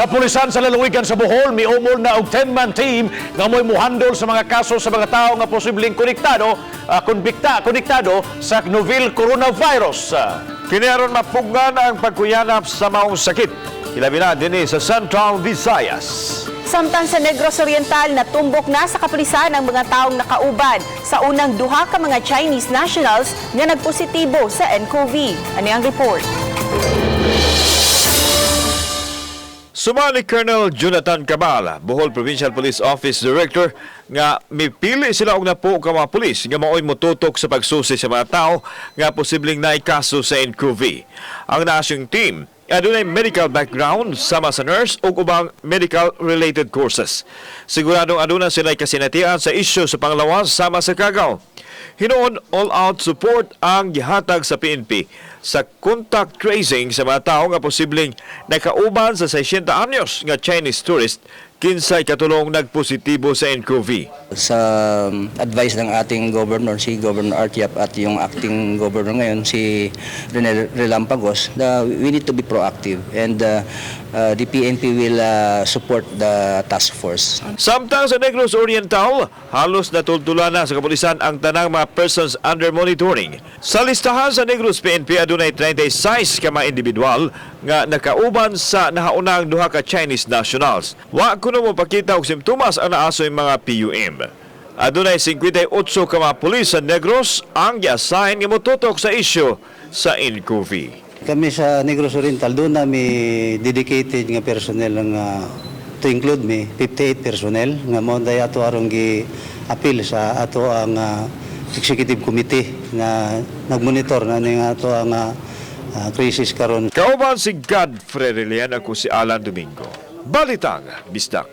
Kapulisan sa lalawigan sa Bohol miumol na og 10-man team nga mo'y muhandol sa mga kaso sa mga tao nga posibleng konektado konektado sa novel coronavirus. Kini aron mapugngan ang pagkuyanap sa maong sakit. Hilabi na dinhi sa Central Visayas. Samtang sa Negros Oriental, natumbok na sa kapulisan ang mga taong nakauban sa unang duha ka mga Chinese nationals nga nagpositibo sa nCoV. Ani ang report. Sumali Colonel Jonathan Cabal, Bohol Provincial Police Office Director, nga mipili sila og napo ka mga pulis nga maoy motutok sa pagsusi sa mga tao nga posibleng naikaso sa nCoV. Ang nasyong team adunay medical background sama sa nurse ug ubang medical related courses. Siguradong aduna sila kasinatian sa isyu sa panglawas sama sa kagaw. Hinuon, all-out support ang gihatag sa PNP sa contact tracing sa mga tao nga posibleng nakauban sa 60 anyos nga Chinese tourist kinsay katulong nagpositibo sa nCoV. Sa advice ng ating governor, si Governor Archie Yap, at yung acting governor ngayon, si Rene Relampagos, we need to be proactive and the PNP will support the task force. Samtang sa Negros Oriental, halos natultulan na sa kapulisan ang tanang mga persons under monitoring. Sa listahan sa Negros PNP, adunay 36 ka mga individual nga nakauban sa nahaunang duha ka Chinese nationals. Wa kuno mopakita og simptomas ang naasoy mga PUM. Adunay 58 ka mga pulis sa Negros ang gi-assign nga motutok sa isyu sa nCoV. Kami sa Negros Oriental, doon nami dedicated nga personnel ang to include me, 58 personnel nga mao day ato arong gi-appeal sa ato ang executive committee na nagmonitor na ning ato ang crisis karon. Kauban si Godfrey Relian, ako si Alan Domingo. Balitang Bisdak.